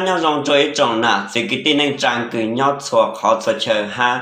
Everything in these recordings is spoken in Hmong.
Nyob zoo rua ib tsoom nam txiv kwv tij neej tsaa kws nyob txhua qhov txhua chaw hab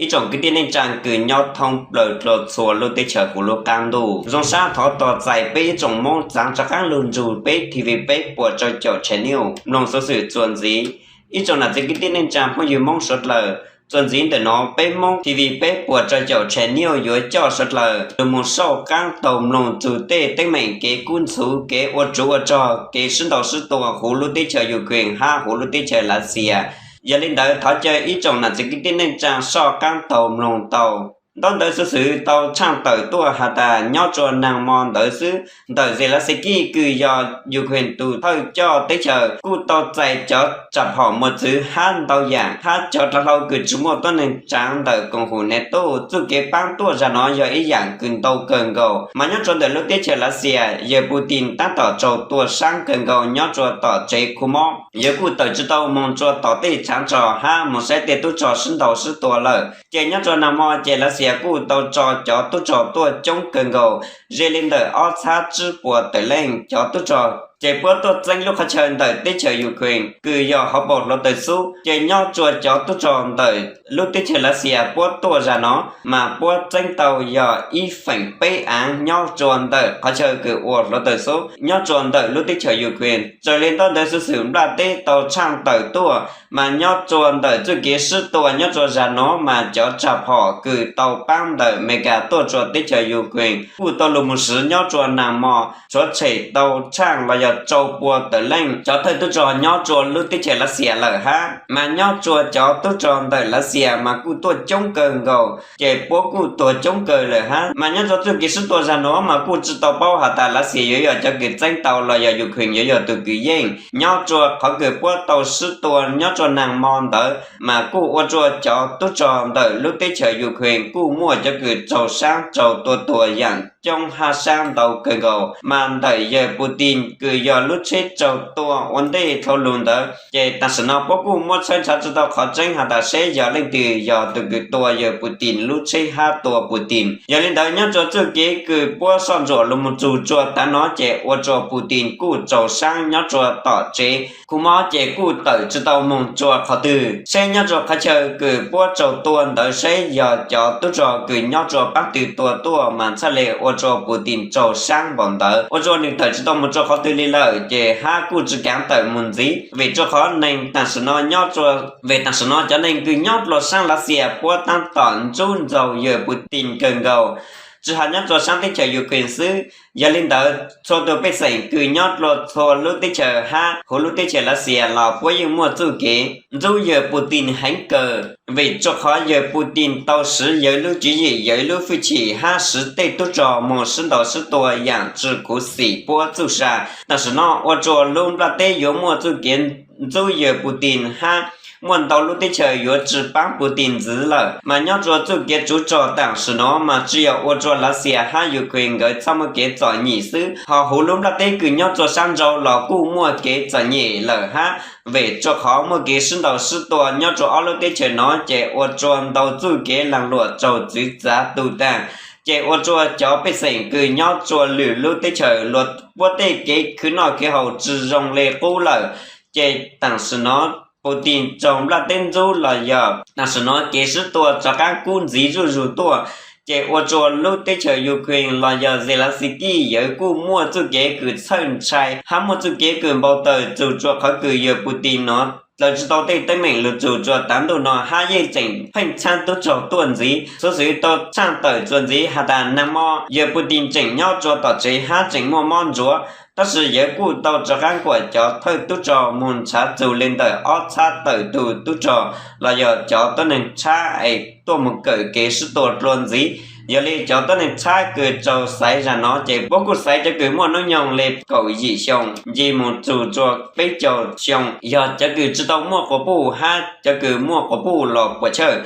ib tsoom kwv tij neej tsaa kws nyob thoob plawg dlua txhua lub teb chaws huv lub qaab ntuj. Zoo sab thov tos txais peb ib tsoom Moob txaav rov qaab lug nrug peb TV peb puas rau caum channel mloog xuv xwm txuas ntxiv. Ib tsoom nam txiv kwv tij neej tsaa phooj ywg Moob suav dlawg, txuas ntxiv ntawm no peb Moob TV peb puas rau caum channel yuav coj suav dlawg lug moog soj qaab taug mloog txug tej teeb meem kev kub ntxhuv, kev ua tsuv ua rog, kev sib ntaus sib tua huv lub teb chaws Ukraine hab huv lub teb chaws Lav Xias. Yog li ntawd thov caw ib tsoom nam txiv kwv tij neej tsaa soj qaab taug mloog tau. Ntaub ntawv xuv xwm tau tshaaj tawm tuaj has tas nyob rua naag mo ntawd xwb, ntawm Zelensky kws yog Ukraine tug thawj coj teb chaws kuj tau txais cov tsam phom mos txwv hab ntau yaam hab cov dlav hlau kws tsi muaj tuab neeg tsaav ntawm koom hum NATO. Txuj kev paab tuaj zag no yog ib yaam kws ntau kawg nkaus, mas nyob rua ntawm lub teb chaws Lav Xias yawg Putin taab tom raug tua saab kawg nkaus nyob rua tom tsev khu mob. Yawg kuj tawm tsi tau moog rua tom tej tshaav rog hab moog saib tej tub rog sib ntaus sib tua lawm. Ces nyob rua naag mo ces Lav Xias kuj tau tso cov tub rog tuaj coob kawg nkaus, ze li ntawm ob txhab tsib puas tawm leej cov tub rog. Ces puab tuaj txeeb lub qhov chaw ntawm teb chaws Ukraine kws yog hauv paus hluav taws xub. Ces nyob rua cov tub rog ntawm lub teb chaws Lav Xias puab tuaj zag no, mas puab txeeb tau yog ib feem peb aav nyob rua ntawm qhov chaw kws ua hluav taws xub nyob rua ntawm lub teb chaws Ukraine. Raws li ntaub ntawv xuv xwm nplaj teb tau tshaaj tawm tuaj, mas nyob rua ntawm txuj kev sib tua nyob rua zag no mas cov tsam phom kws tau paab ntawm Amelikas tuaj rua teb chaws Ukraine kuj tau lug moog swv nyob rua naag mo, tshuav tshem tau tshaaj los yog rau pua tawm leej cov thawj tub rog nyob rua lub teb chaws Lav Xias lawm hab. Mas nyob rua cov tub rog ntawm Lav Xias mas kuj tuaj coob kawg nkaus, ces puab kuj tuag coob kawg lawm hab. Mas nyob rua txuj kev sib tua zag no mas kuj tsi tau paub has tas Lav Xias yuav yog cov kws txeeb tau los yog Ukraine yuav yog tug kws yeej. Nyob rua qhov kws puab tau sib tua nyob rua naag mo ntawd mas kuj ua rua cov tub rog ntawm lub teb chaws Ukraine kuj muaj cov kws raug saab raug tua tuag yaam coob hab saab ntau kawg nkaus. Mas ntawm yawg Putin kws yog lub tsheb raug tua ua ntej dhau lug ntawd ces tam sim no puab kuj muab tshawb nrhav tsi tau qhov tseeb has tas seb yog leej twg yog tug kws tua yawg Putin lub tsheb hab tua Putin. Yog li ntawd nyob rua txuj kev kws puab soj ntsuam lug moog txug rua taav no ces ua rua Putin kuj raug saab nyob rua tom tsev khu mob ces kuj tawm tsi tau moog rua qhov twg. Seb nyob rua qhov chaw kws puab raug tua ntawd seb yog cov tub rog kws nyob rua paab twg tua tuaj mas txhaj le ua rua Putin raug saab npaum ntawd, ua rua nwg tawm tsi tau moog rua qhov twg li lawm ces hab kuj tsi kaav tawm moog ntxiv. Vim rua qhov neeg tam sim no nyob rua, vim tam sim no cov neeg kws nyob dlua saab Lav Xias puab taab tom ntsub ntxaug yawg Putin kawg nkaus, tsi has nyob rua saab teb chaws Ukraine xwb. Yog li ntawd txhua tug pej xeem kws nyob dlua txhua lub teb chaws hab huv lub teb chaws Lav Xias los puab yeej muaj txuj kev ntsub yawg Putin heev kawg, vim rua qhov yawg Putin tau swv yawg lub tswv yim, yawg lub hwj chim hab swv tej tub rog moog sib ntaus sib tua yaam tsi khuv xim puab txuj sa. Tam sim no ua rua lub nplaj teb yuav muaj txuj kev ntsub yawg Putin hab muaj ntau lub teb chaws yuav tsi paab Putin ntxiv lawm. Mas nyob rua txuj kev tsuv rog tam sim no mas tsi yog ua rua Lav Xias hab Ukraine nkawd txhaj muaj kev txom nyem xwb, ho huv lub nplaj teb kws nyob rua saab nrau los kuj muaj kev txom nyem lawm hab. Vim rua qhov muaj kev sib ntaus sib tua nyob rua ob lub teb chaws no ces ua rua ntau txuj kev laag luam raug txwv txav tu taag, ces ua rua cov pej xeem kws nyob rua lwm lub teb chaws luag puab tej kev khwv noj khwv haus tsi zoo le qub lawm. Ces tam sim no Putin raug nplaj teb ntxub los yog tam sim no kev sib tua rov qaab kub ntxiv zuj zug tuaj, ces ua rua lub teb chaws Ukraine los yog Zelensky yawg kuj muaj txuj kev kws txhawj ntshai hab muaj txuj kev kws npau taws txug rua qhov kws yawg Putin no dlaws tsi tau tej teeb meem lug txug rua taav ntuj no hab yeej tseem pheej tshaab tub rog tuaj ntxiv. Xuv xwm tau tshaaj tawm txuas ntxiv has tas naag mo yawg Putin tseem nyob rua tom tsev hab tseem muaj mob ntsuav, tab sis yawg kuj tau rov qaab kuam cov thawj tub rog moog nrhav txug le ntawm ob txhab tawm tug tub rog los yog cov tuab neeg tshab es tuaj moog kawm kev sib tua dlua ntxiv. Yog li cov tuab neeg tshab kws raug xaiv zag no ces puab kuj xaiv cov kws muaj noob nyoog le kaum yim xyoo nce moog txug rua peb caug xyoo, yog cov kws tsi tau muaj quas puj hab cov kws muaj quas puj los puam chawj,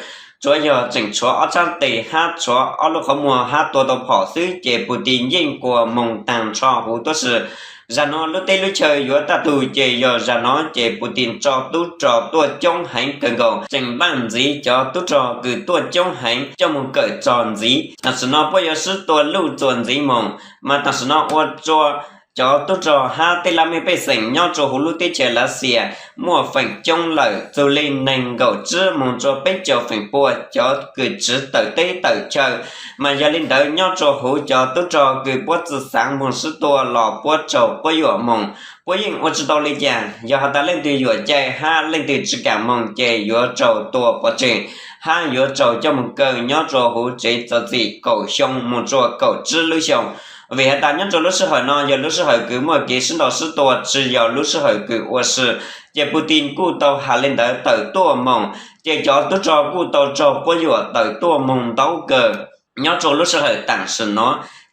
tsuav yog tseem tshuav ob txhab tes hab tshuav ob lub qhov muag hab tua tau phom xwb ces Putin yeej kuas moog taag nrho huv tuab si. Zag no lub teb lub chaw yuav taj tug ces yog zag no ces Putin tso tub rog tuaj coob heev kawg nkaus, tseem npaaj ntxiv cov tub rog kws tuaj coob heev coj moog kawm txog ntxiv. Tam sim no puab yuav sib tua luj txuas ntxiv moog, mas tam sim no ua rua cov tub rog hab tej laj mej pej xeem nyob rua huv lub teb chaws Lav Xias muaj feem coob lawm, txug li neeg nkaum tsib moog rua peb caug feem pua cov kws tsiv tawm teb tawm chaw. Mas yog li ntawd nyob rua huv cov tub rog kws puab tsi xaav moog sib tua los puab raug puab yuam moog, puab yeej ua tsi tau li cas. Yog has tas leej twg yuam cai hab leej twg tsi kaam moog ces yuav raug tua pov tseg hab yuav raug coj moog kaw nyob rua huv tsev txaus txim kaum xyoo moog rua kaum tsib lub xyoo. Vim has tas nyob rua lub sij hawm no yog lub sij hawm kws muaj kev sib ntaus sib tua, tsi yog lub sij hawm kws ua si. Ces Putin kuj tau has li ntawd tawm tuaj moog, ces cov tub rog kuj tau raug puab yuam tawm tuaj moog ntau kawg. Nyob rua lub sij hawm taam sim no,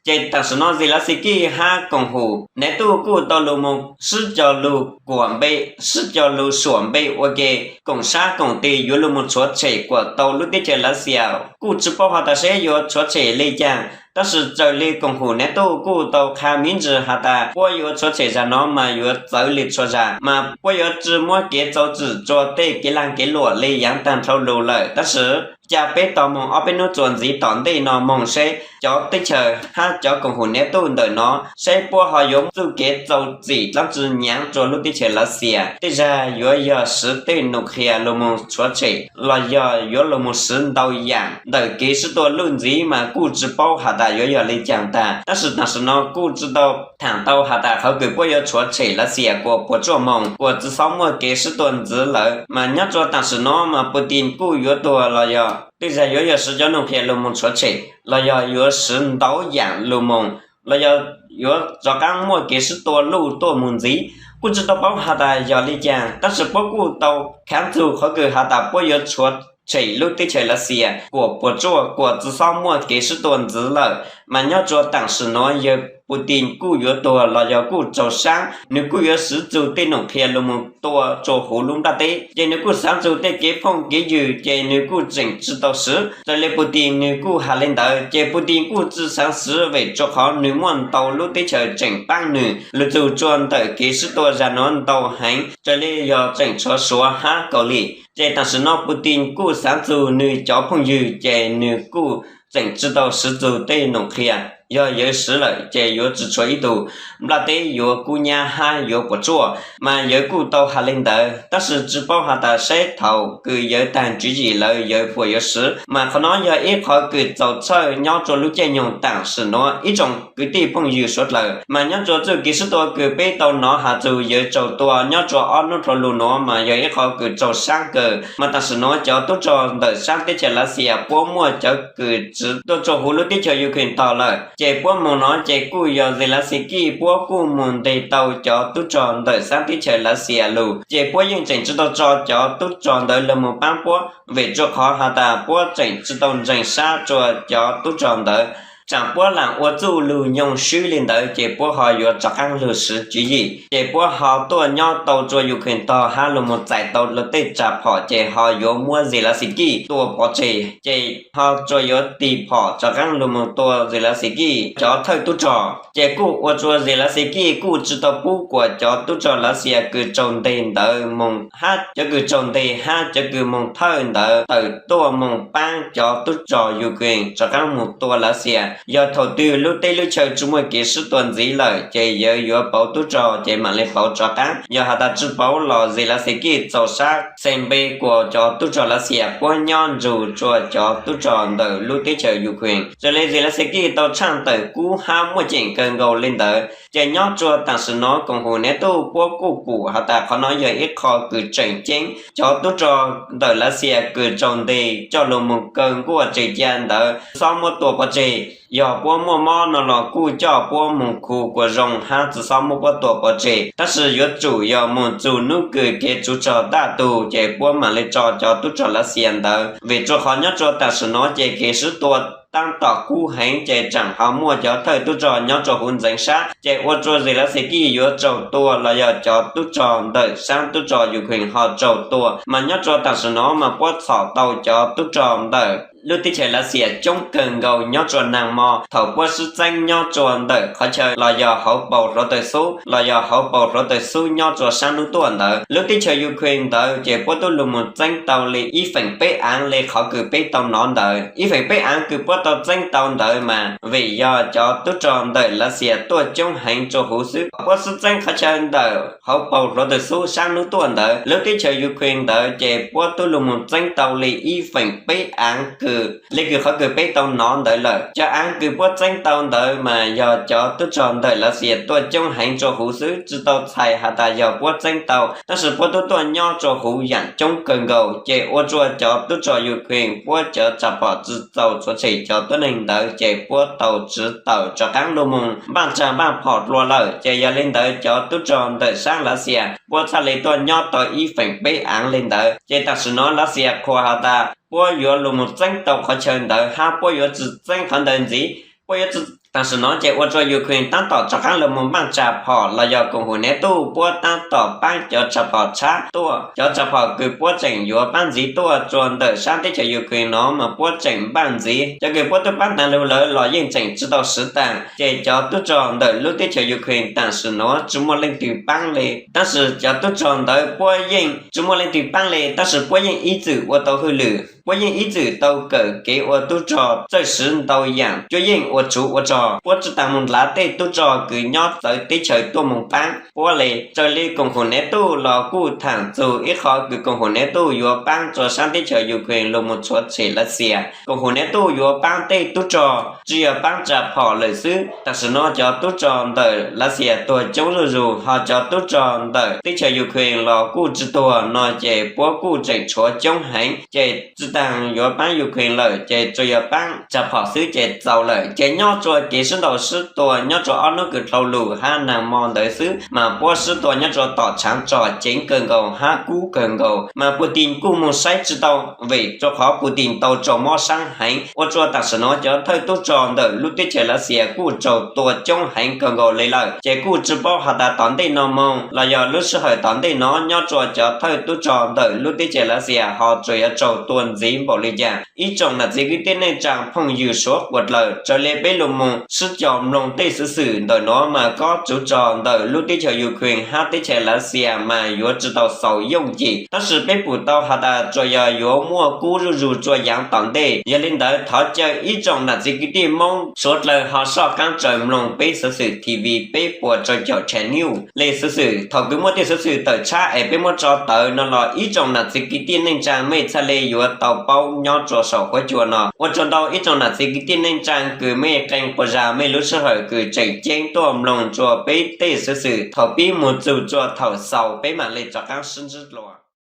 ces taam sim no Zelensky hab koom hum NATO kuj tau lug moog sib cog lug kuam npe, sib cog lug suam npe ua ke, koom sab koom tes yuav lug moog rhuav tshem kuam tau lub teb chaws Lav Xias. Kuj tsi paub has tas seb yuav rhuav tshem li cas, tab sis raws li koom hum NATO kuj tau qha miv ntsis has tas puab yuav rhuav tshem zag no mas yuav txawv li txhua zag, mas puab yuav tsi muab kev txaus txim rua tej kev laag kev luam li yaav taag nrho lug lawm. Tab sis ca peb tog moog ob peb nub txuas ntxiv tom ntej no moog seb cov teb chaws hab cov koom hum NATO ntawm no seb puab ho yuav txuj kev txaus txim dlaab tsi nyaav rua lub teb chaws Lav Xias. Tej zag yuav yog siv tej num qhia lug moog rhuav tshem los yog yuav lug moog siv ntau yaam ntawm kev sib tua luj ntxiv mas kuj tsi paub has tas yuav yog li cas tag. Tab sis taam sim no kuj tsi tau thaam tau has tas qhov kws puab yuav rhuav tshem Lav Xias kuas puas tsuaj moog kuas tsi xob muaj kev sib tua ntxiv lawm. Mas nyob rua taam sim no mas Putin kuj yuav tuag los yog tej zag yuav yog siv cov num qhia lug moog rhuav tshem los yog yuav siv ntau yaam lug moog los yog yuav rov qaab muaj kev sib tua luj tuaj moog ntxiv. Kuj tsi tau paub has tas yog li cas, tab sis puab kuj tau khaav txug qhov kws has tas puab yuav rhuav tshem lub teb chaws Lav Xias kuas puas tsuaj kuas tsi xob muaj kev sib tua ntxiv lawm. Mas nyob rua taam sim no yog Putin kuj yuav tuag los yog kuj raug saab, nwg kuj yuav siv txug tej num qhia lug moog tua rua huv lub nplaj teb, ces nwg kuj xaav txug tej kev phooj kev ywg ces nwg kuj tseem tsi tau siv. Raws li Putin nwg kuj has li ntawd, ces Putin kuj tsi xaav siv vim rua qhov nwg muaj ntau lub teb chaws tseem paab nwg lug txug rua ntawm kev sib tua zag no ntau heev, raws li yog tseem tshuav Suav hab Kaus Lim. Ces taam sim no Putin kuj xaav txug nwg cov phooj ywg ces nwg kuj tseem tsi tau siv txug tej num qhia. Yog yawg siv lawm ces yuav tsi tshuav ib tug, nplaj teb yuav kub nyab hab yuav puas tsuaj. Mas yawg kuj tau has li ntawd, tab sis tsi paub has tas saib thaum kws yawg taag tswv yim lawm yawg puas yuav siv. Mas qhov no yog ib qhov kws txaus txhawj nyob rua lub caij nyoog taam sim no ib tsoom kwv tij phooj ywg suav dlawg. Mas nyob rua txuj kev sib tua kws peb tau nov has txug yawg raug tua nyob rua ob nub dhau lug no mas yog ib qhov kws raug saab kawg. Mas taam sim no cov tub rog ntawm saab teb chaws Lav Xias puab muaj cov kws tsiv tuaj rua huv lub teb chaws Ukraine tog lawm, ces puab moog no ces kuj yog Zelensky puab kuj moog nteg tau cov tub rog ntawm saab teb chaws Lav Xias lug, ces puab yeej tseem tsi tau tso cov tub rog ntawd lug moog paab puab, vim rua qhov has tas puab tseem tsi tau ntseeg sab rua cov tub rog ntawd. Tsaam puab laam ua txuj lug nyoog swb li ntawd ces puab ho yuav rov qaab lug siv tswv yim, ces puab ho tuaj nyob tau rua Ukraine tog hab lug moog txais tau lawv tej tsa phom ces ho yuav muab Zelensky tua pov tseg, ces ho tsuas yuav tig phom rov qaab lug moog tua Zelensky cov thawj tub rog. Ces kuj ua rua Zelensky kuj tsi tau pub kuas cov tub rog Lav Xias kws raug nteg ntawd moog hab cov kws raug nteg hab cov kws moog thawj ntawd tawm tuaj moog paab cov tub rog Ukraine rov qaab moog tua Lav Xias. Yog thaum twg lub teb lub chaw tsi muaj kev sib tua ntxiv lawm ces yawg yuav pauv tub rog ces maam le pauv rov qaab. Yog has tas tsi pauv los Zelensky txaus sab xee npe kuas cov tub rog Lav Xias puab nyob nrug rua cov tub rog ntawm lub teb chaws Ukraine. Raws le Zelensky tau tshaaj tawm kub hab muaj ceem kawg nkaus li ntawd, ces nyob rua taam sim no koom haum NATO puab kuj pum has tas qhov no yog ib qho kws tseem ceeb. Cov tub rog ntawm Lav Xias kws raug nteg coj lug moog kaw nkuaj tseg ca ntawd tsi xob muab tua pov tseg. Yog puab muaj mob no los kuj coj puab moog khu kuas zoo hab tsi xob muab puab tua pov tseg, tab sis yuav tsum yog moog txug nub kws kev tsuv rog daj tug ces puab maam le tso cov tub rog Lav Xias ntawd. Vim rua qhov nyob rua taam sim no ces kev sib tua taab tom kub heev ces tseem ho muaj cov thawj tub rog nyob rua huv ntxeev sab, ces ua rua Zelensky yuav raug tua los yog cov tub rog ntawm saab tub rog Ukraine ho raug tua. Mas nyob rua taam sim no mas puab txhom tau cov tub rog ntawm lub teb chaws Lav Xias coob kawg nkaus nyob rua naag mo. Thaum puab sib txeeb nyob rua ntawm qhov chaw los yog hauv paus hluav taws xub los yog hauv paus hluav taws xub nyob rua saab nub tuaj ntawd, lub teb chaws Ukraine ntawd ces puab tub lug moog txeeb tau li ib feem peb aav li qhov kws peb tau nov ntawd. Ib feem peb aav kws puab tau txeeb tau ntawd mas vim yog cov tub rog ntawm Lav Xias tuaj coob heev rua huv xwb. Puab sib txeeb qhov chaw ntawm hauv paus hluav taws xub saab nub tuaj ntawd, lub teb chaws Ukraine ntawd ces puab tub lug moog txeeb tau li ib feem peb aav kws li kws qhov kws peb tau nov ntawd lawm. Cov aav kws puab txeeb tau ntawd mas yog cov tub rog ntawm Lav Xias tuaj coob heev rua huv xwb, tsi tau txhais has tas yog puab txeeb tau, tab sis puab tub tuaj nyob rua huv yaam coob kawg nkaus, ces ua rua cov tub rog Ukraine puab cov tsa phom tsi txaus tshuav tshem cov tuab neeg ntawd, ces puab tau tsiv tawm rov qaab lug moog npaaj tsa npaaj phom dlua lawm. Ces yog li ntawd cov tub rog ntawm saab Lav Xias puab txhaj li tuaj nyob tau ib feem peb aav li ntawd. Ces tam sim nuav Lav Xias qhuas has tas puab yuav lug moog txeeb tau qhov chaw ntawd hab puab yuav tsi txeeb qhov ntawd ntxiv. Puab yuav tsi, tam sim nuav ces ua rua Ukraine taab tom rov qaab lug moog npaaj tsa phom los yog koom haum NATO puab taab tom paab cov tsa phom tshab tuaj. Cov tsa phom kws puab tseem yuav paab ntxiv tuaj rua ntawm saab teb chaws Ukraine nuav mas puab tseem npaaj ntxiv. Cov kws puab tub paab taag lug lawm los yeej tseem tsi tau swv taag. Ces cov tub rog ntawm lub teb chaws Ukraine tam sim nuav tsi muaj leej twg paab li, tab sis cov tub rog ntawd puab yeej tsi muaj leej twg paab li, tab sis puab yeej ib txwm ua tau hwj lwm, puab yeej ib txwm tau kawm kev ua tub rog txawj swv ntau yaam cuab yeej ua tsov ua rog. Puab tsi taag moog nrhav tej tub rog kws nyob txawv teb chaws tuaj moog paab puab li. Raws li koom haum NATO los kuj thaam txug ib qhov kws koom haum NATO yuav paab rua saab teb chaws Ukraine lug moog tshuav tshem Lav Xias. Koom haum NATO yuav paab tej tub rog tsi yog paab tsa phom lawm xwb. Tam sim nuav cov tub rog ntawm Lav Xias tuag coob zuj zug, ho cov tub rog ntawm teb chaws Ukraine los kuj tsi tuag no ces puab kuj tseem tshuav coob heev. Ces tsi taag yuav paab Ukraine lawm ces tsuas yog paab tsa phom xwb ces txaus lawm. Ces nyob rua kev sib ntaus sib tua nyob rua ob nub kws dlhau lug hab naag mo ntawd xwb mas puab sib tua nyob rua tom tshaav rog ceev kawg nkaus hab kub kawg nkaus, mas Putin kuj moog saib tsi tau, vim rua qhov Putin tau raug mob saab heev. Ua rua tam sim nuav cov thawj tub rog ntawm lub teb chaws Lav Xias kuj raug tua coob heev kawg nkaus li lawm. Ces kuj tsi paub has tas tom ntej no moog los yog lub sij hawm tom ntej no nyob rua cov thawj tub rog ntawm lub teb chaws Lav Xias ho tsuas yuav raug tua ntxiv npaum li cas. Ib tsoom nam txiv kwv tij neej tsaa phooj ywg suav quas dlawg, raws li peb lug moog sib cog mloog tej xuv xwm ntawm nuav mas kob tsuv rog ntawm lub teb chaws Ukraine hab teb chaws Lav Xias mas yuav tsi tau xaus yooj yim, tab sis peb pum tau has tas tsuas yog yuav muaj kub zuj zug rua yaav tom ntej. Yog li ntawd thov caw ib tsoom nam txiv kwv tij Moob suav dlawg ho soj qaab raws mloog peb xuv xwm TV peb puas rau caum channel li xuv xwm. Thaum kws muaj tej xuv xwm tawm tshab es peb muab tso tawm no los ib tsoom nam txiv kwv tij neej tsaa mej txhaj li yuav tau paub nyob rua saum huab cua no. Ua rua ntau ib tsoom nam txiv kwv tij neej tsaa kws mej qee quas zag mej lub sij hawm kws tseem ceeb tuaj mloog rua peb tej xuv xwm thaum pib moog txug rua thaum xaus, peb mam li rov qaab sib ntsib dlua.